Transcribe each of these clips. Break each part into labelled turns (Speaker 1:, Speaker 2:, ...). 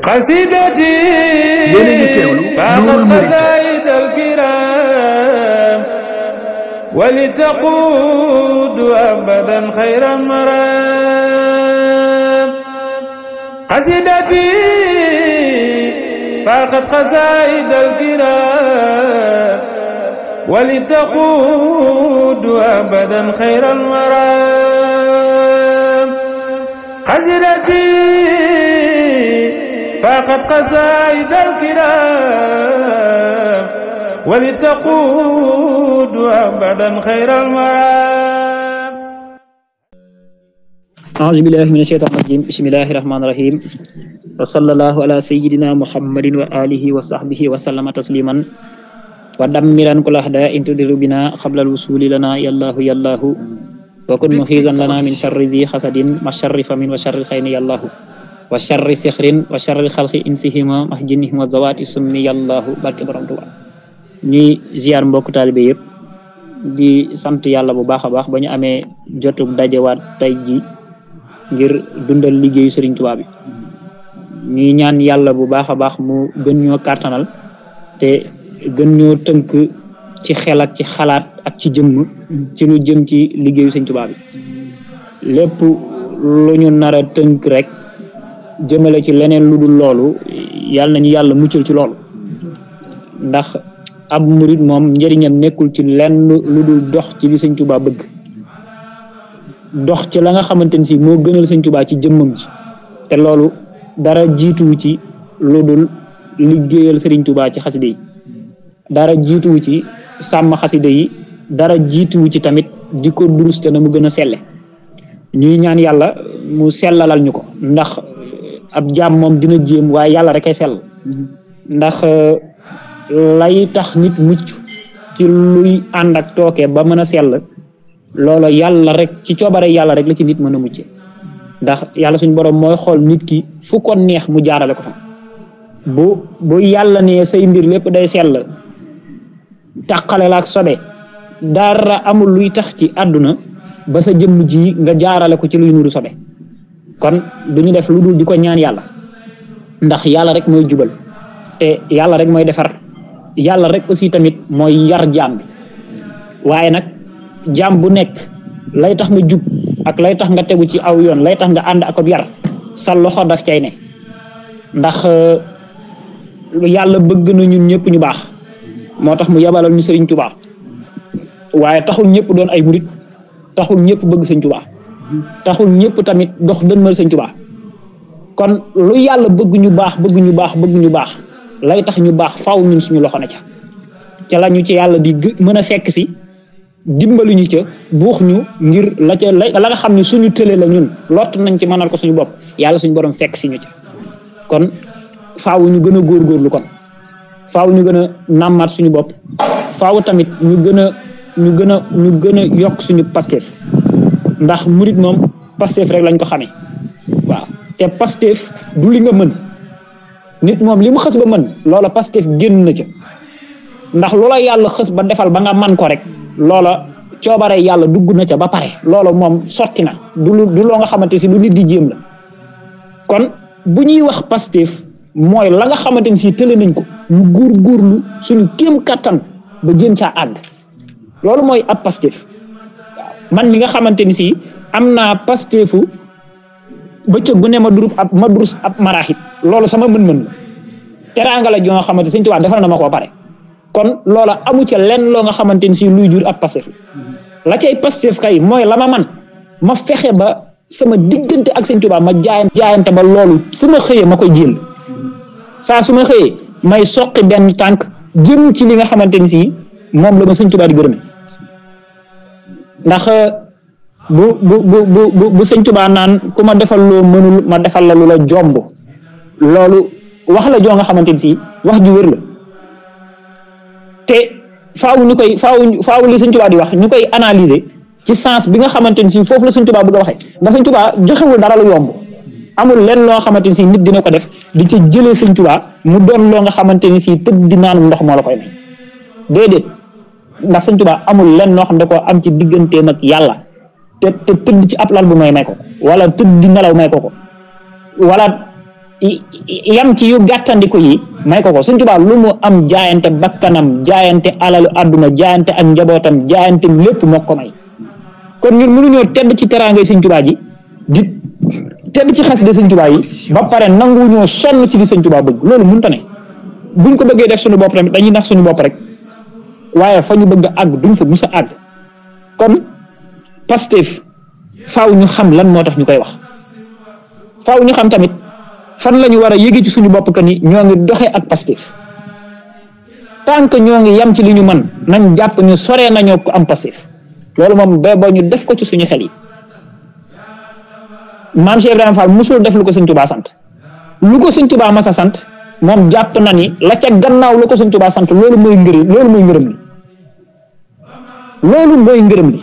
Speaker 1: قصيدتي فاقت قصائد الكرام ولتقود أبدا خير مرام قصيدتي فاقت قصائد الكرام ولتقود أبدا خير المرام قصيدتي فاقت قصائد الكرام ولتقود أبدا خير المرام.
Speaker 2: أعوذ بالله من الشيطان الرجيم. بسم الله الرحمن الرحيم. وصلى الله على سيدنا محمد وآله وصحبه وسلم تسليما ودمرا كل أعداء تضر بنا قبل الوصول لنا يا الله يا الله وكن مخيزا لنا من شر ذي حسد مشرف من وشر الخين يا الله وشر سحر وشر الخلق إنسهما محجنهم وزوات سمي يا الله barke borom Tuuba ñi ziar mbokk talibé yépp di sant yàlla bu baax a baax ba ñu amee jotu dajewaat tey ji ngir dundal liggéeyu Serigne Touba bi ñuy ñaan yàlla bu baax a baax mu gën ñoo kàttanal te gën ñoo tënk ci xel ak ci xalaat ak ci jëmm ci lu jëm ci liggéeyu Serigne Touba bi lépp lu ñu nar a tënk rek jëmale ci leneen lu dul loolu yàlla nañu yàlla muccal ci loolu ndax ab murid moom njëriñam nekkul ci lenn lu dul dox ci li Sëñ Tuubaa bëgg dox ci la nga xamante ni si moo gënal Sëñ Tuubaa ci jëmmam ji te loolu dara jiituwu ci lu dul liggéeyal Sëriñ Tuubaa ci xaside yi dara jiituwu ci sàmm xaside yi dara jiituwu ci tamit di ko durus te na mu gën a selle ñuy ñaan yàlla mu sellalal ñu ko ndax ab jaam moom dina jéem waaye yàlla rek ay sell ndax lay tax nit mucc ci luy ànd ak tooke ba mën a sell loola yàlla rek ci coobare yàlla rek la ci nit mën a mucce ndax yàlla suñu borom mooy xool nit ki fu ko neex mu jaarale ko fa bu yàlla ne say mbir lépp day sell tàqale la ak sobe dara amul luy tax ci àdduna ba sa jëmm ji nga jaarale ko ci luy nuru sobe kon duñu def lu dul di ko ñaan yàlla ndax yàlla rek mooy jubal te yàlla rek mooy defar yàlla rek aussi tamit mooy yar jaam bi waaye nag jaam bu nekk lay tax nga jub ak lay tax nga tegu ci aw yoon lay tax nga ànd ak ab yar sa loxo daf cay ne ndax yàlla bëgg na ñun ñëpp ñu baax moo tax mu yabalal ñu Sëriñ Tuubaa waaye taxul ñëpp doon ay murit taxul ñëpp bëgg Sëriñ Tuubaa taxul ñëpp tamit dox dënmal Sëriñ Tuubaa kon lu yàlla bëgg ñu baax lay tax ñu baax faaw ñun suñu loxo na ca la ñu ci yàlla di mën a fekk si dimbali ñu ca buux ñu ngir la nga xam ne suñu tële la ñun lott nañ ci mënal ko suñu bopp yàlla suñu borom fekk si ñu ca kon faaw ñu gën a góorgóorlu kon faaw ñu gën a nàmmaat suñu bopp faaw tamit ñu gën a yokk suñu Pastef ndax murit moom Pastef rek lañ ko xamee waaw te Pastef du li nga mën nit moom li mu xës ba mën loola Pastef génn na ca ndax loola yàlla xës ba defal ba nga man ko rek loola coobare yàlla dugg na ca ba pare loola moom sotti na du loo nga xamante si lu nit di jéem la kon bu ñuy wax Pastef mooy la nga xamante ni si tële nañ ko ñu góorgóorlu suñu kéem kattan ba jéem caa àgg loolu mooy ab Pastef man mi nga xamante ni si am naa Pastefu bëccëg bu ne ma durus ab maraaxit loolu sama mën-mën la teraanga la joo nga xamante Sëñ Tuubaa defal na ma ko pare kon loola amu ca lenn loo nga xamante ni si luy jur ab Pastef la cay Pastef kay mooy la ma man ma fexe ba sama diggante ak Sëñ Tuubaa ma jaayante ba loolu fu ma xëyee ma koy jël saa su ma xëyee may soqi benn tànk jëm ci li nga xamante ni si moom la ma Sëñ Tuubaa di gërëme ndax bu Sëñ Tuubaa naan ku ma defal loo mënul ma defal la lu la jomb loolu wax la joo nga xamante ni si wax ju wér la te faaw li Sëñ Tuubaa di wax ñu koy analyser ci sens bi nga xamante ni si foofu la Sëñ Tuubaa bëgg a waxee ndax Sëñ Tuubaa joxewul dara lu yomb amul lenn loo xamante ni si nit dina ko def di ca jëlee Sëñ Tuubaa mu doon loo nga xamante ni si tëdd di naanum ndox moo la koy may déedéet ndax Sëñ Tuubaa amul lenn loo xam da koo am ci digganteem ak yàlla te tëdd ci ab lal bu may ko wala tëdd di nelaw may ko wala yam ci yu gàttandiku yi may ko Sëñ Tuubaa lu mu am jaayante bakkanam jaayante alalu àdduna jaayante ak njabootam jaayante lépp moo ko may kon ñun mënuñoo tedd ci teraangay Sëñ Tuubaa ji di tedd ci xasida Sëñ Tuubaa yi ba pare nanguwuñoo sonn ci li Sëñ Tuubaa bëgg loolu mënta ne buñ ko bëggee def suñu bopp tamit dañuy nax suñu bopp rek waaye fa ñu bëgg a àgg duñ fa mus a àgg kon Pastef faaw ñu xam lan moo tax ñu koy wax faaw ñu xam tamit fan la ñu war a yëge ci suñu bopp que ni ñoo ngi doxee ak Pastef tant que ñoo ngi yam ci li ñu mën nañ jàpp ñu soree nañoo ko am Pastef loolu moom ba ñu def ko ci suñu xel yi maam Cheikh Ibrahima Fall musul def lu ko Sëñ Tuubaa sant lu ko Sëñ Tuubaa mas a sant moom jàpp na ni la ca gannaaw lu ko Sëñ Tuubaa sant loolu mooy ngërëm li loolu mooy ngërëm li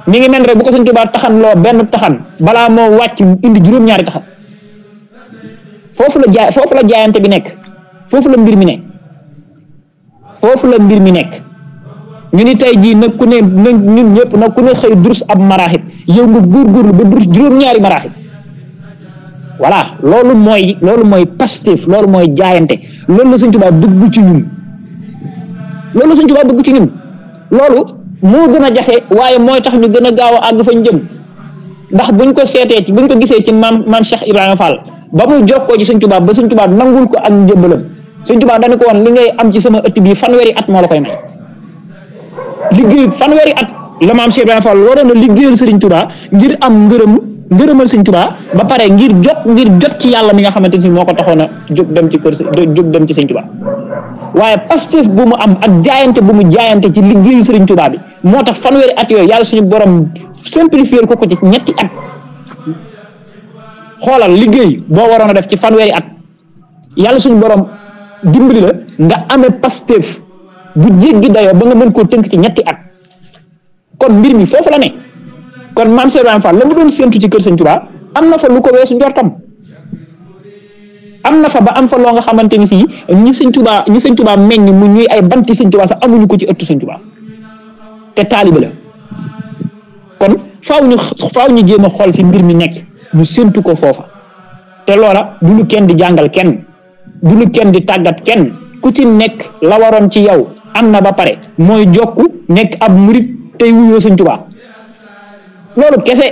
Speaker 2: mi ngi mel rek bu ko Sëñ Tuubaa taxan loo benn taxan balaa moo wàcc indi juróom-ñaari taxan foofu la jaayante bi nekk foofu la mbir mi nekk ñu ni tey jii nag ku ne ñun ñëpp nag ku ne xëy durus ab maraaxib yow nga góorgóorlu ba durus juróom-ñaari maraaxib voilà loolu mooy Pastef loolu mooy jaayante loolu la Sëñ Tuubaa bëgg ci ñun loolu moo gën a jafe waaye mooy tax ñu gën a gaaw a àgg fañ jëm ndax buñ ko seetee ci buñ ko gisee ci maam Cheikh Ibrahima Fall ba muy jokkoo ci Sëñ Tuubaa ba Sëñ Tuubaa nangul ko ak njëbbalam Sëñ Tuubaa dañu ko woon li ngay am ci sama ëtt bii fanweeri at moo la koy may liggéey fanweeri at la maam Cheikh Ibrahima Fall waroon na liggéeyal Sëriñ Tuubaa ngir am ngërëmal Sëñ Tuubaa ba pare ngir jot ci yàlla mi nga xamante ni moo ko taxoon a jóg dem ci Sëñ Tuubaa waaye Pastef bu mu am ak jaayante bu mu jaayante ci liggéeyu Sëriñ Tuubaa bi moo tax fanweeri at yooyu yàlla suñu borom simplifier ko ci ñetti at xoolal liggéey boo waroon a def ci fanweeri at yàlla suñu borom dimbali la nga amee Pastef bu jéggi dayoo ba nga mën koo tënk ci ñetti at kon mbir mi foofu la ne kon maam Cheikh Ibrahima Fall la mu doon séentu ci kër Sëñ Tuubaa am na fa lu ko weesu njortam am na fa ba am fa loo nga xamante ni si ñi Sëñ Tuubaa meññ mu ñuy ay banti Sëñ Tuubaa sax amuñu ko ci ëttu Sëñ Tuubaa te taaliba la kon faaw ñu jéem a xool fi mbir mi nekk ñu séentu ko foofa te loola du lu kenn di jàngal kenn du lu kenn di tàggat kenn ku ci nekk la waroon ci yow am na ba pare mooy jokku nekk ab murit tey wuyoo Sëñ Tuubaa loolu kese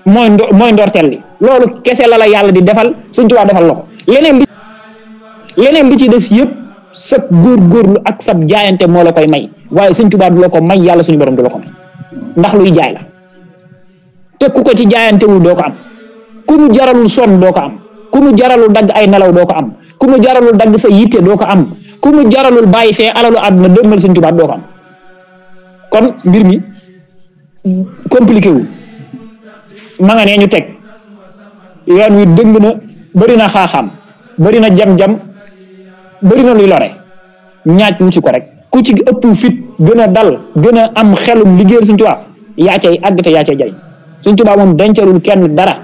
Speaker 2: mooy ndorteel li loolu kese la yàlla di defal Sëñ Tuubaa defal la ko leneen li ci des yëpp sa góorgóorlu ak sa jaayante moo la koy may waaye Sëñ Tuubaa du la ko may yàlla suñu borom du la ko may ndax luy jaay la te ku ko ci jaayantewul doo ko am ku mu jaralul sonn doo ko am ku mu jaralul dagg ay nelaw doo ko am ku mu jaralul dagg sa yitte doo ko am ku mu jaralul bàyyi fee alalu àdduna dëgmal Sëñ Tuubaa doo ko am kon mbir mi compliqué wu ma nga nee ñu teg yoon wi dëng na bëri na xaaxaam bëri na jam-jam bëri na luy lore ñaaj wuti ko rek ku ci ëpp fit gën a dal gën a am xelum liggéeyal Sëñ Tuubaa yaa cay àgg te yaa cay jariñ Sëñ Tuubaa moom dencalul kenn dara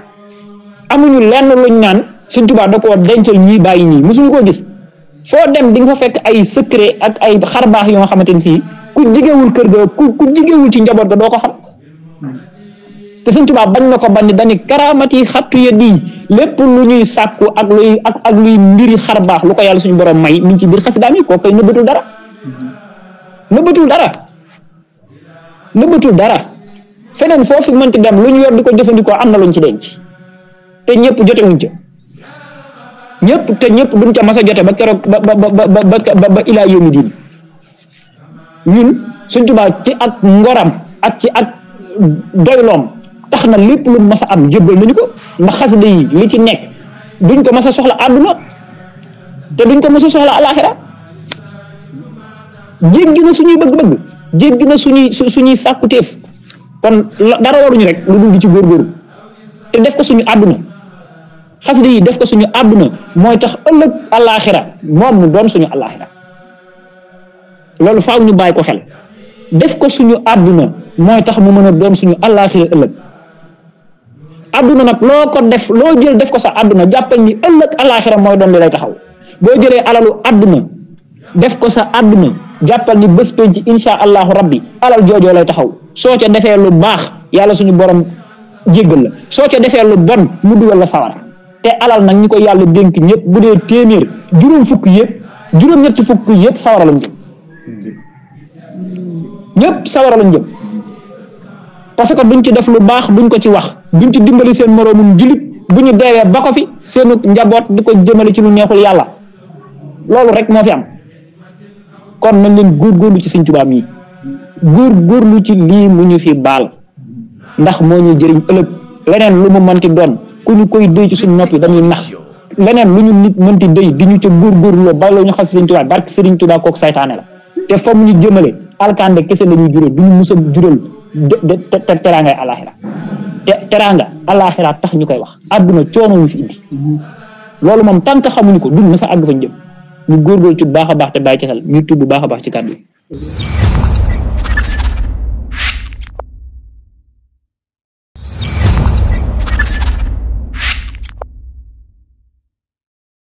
Speaker 2: amuñu lenn luñ naan Sëñ Tuubaa da koo dencal ñii bàyyi ñii mosuñu koo gis foo dem di nga fa fekk ay secret ak ay xarbaax yoo nga xamante ni si ku jigewul kër ga ku jigewul ci njaboot ga doo ko xam te Sëñ Tuubaa bañ na ko bañ dañu karaamati xattu ya di lépp lu ñuy sàkku ak luy mbiri xarbaax lu ko yàlla suñu borom may mi ngi ci biir xasidaam yi koo koy nëbbatul dara feneen foofu mënti dem lu ñu yor di ko jëfandikoo am na luñ ci denc te ñëpp jotewuñ ca ñëpp duñ ca mas a jote ba keroog ba ilaa yawmi diin ñun Sëñ Tuubaa ci ak ngoram ak ci ak doyloom tax na lépp lu mas a am jébbal nañu ko ndax xasida yi li ci nekk duñ ko mas a soxla àdduna te duñ ko mas a soxla alaaxira jéggi na suñuy bëgg-bëgg jéggi na suñuy sàkkuteef kon dara waruñu rek lu dul di ci góorgóorlu te def ko suñu àdduna xasida yi def ko suñu àdduna mooy tax ëllëg alaaxira moom mu doon suñu alaaxira loolu faaw ñu bàyyi ko xel def ko suñu àdduna mooy tax mu mën a doon suñu alaaxira ëllëg àdduna nag loo ko def loo jël def ko sa àdduna jàppal ni ëllëg alaaxira mooy doon li lay taxaw boo jëlee alalu àdduna def ko sa àdduna jàppal ni bés penc insha allahu rabbi alal joojoo lay taxaw soo ca defee lu baax yàlla suñu borom jéggal la soo ca defee lu bon mu dugal la sawara te alal nag ñi ko yàlla dénk ñëpp bu dee téeméer juróom fukk yëpp juróom-ñetti fukk yëpp sawara lañ jëm ñëpp sawara lañ jëm parce que duñ ci def lu baax duñ ko ci wax duñ ci dimbali seen moroomum julit bu ñu deewee ba ko fi seenu njaboot di ko jëmale ci lu neexul yàlla loolu rek moo fi am kon nañ leen góorgóorlu ci Sëñ Tuubaa mi góorgóorlu ci lii mu ñu fi baal ndax moo ñuy jëriñ ëllëg leneen lu mu mënti doon ku ñu koy déy ci suñu nopp yi dañuy nax leneen lu ñu nit mënti déy di ñu ca góorgóorlu ba la ñu xas Sëñ Tuubaa barke Sëriñ Tuubaa kooku saytaane la te fa mu ñu jëmale alkande kese la ñuy jural du ñu mus a jural te teraangay alaxira te teraanga alaxira tax ñu koy wax àdduna coono ñu fi indi loolu moom tant que xamuñu ko duñ mës a àgg fañ jëm ñu góorgóorlu ci bu baax a baax te bàyyi ci xel ñu tudd bu baax a baax ci kàddu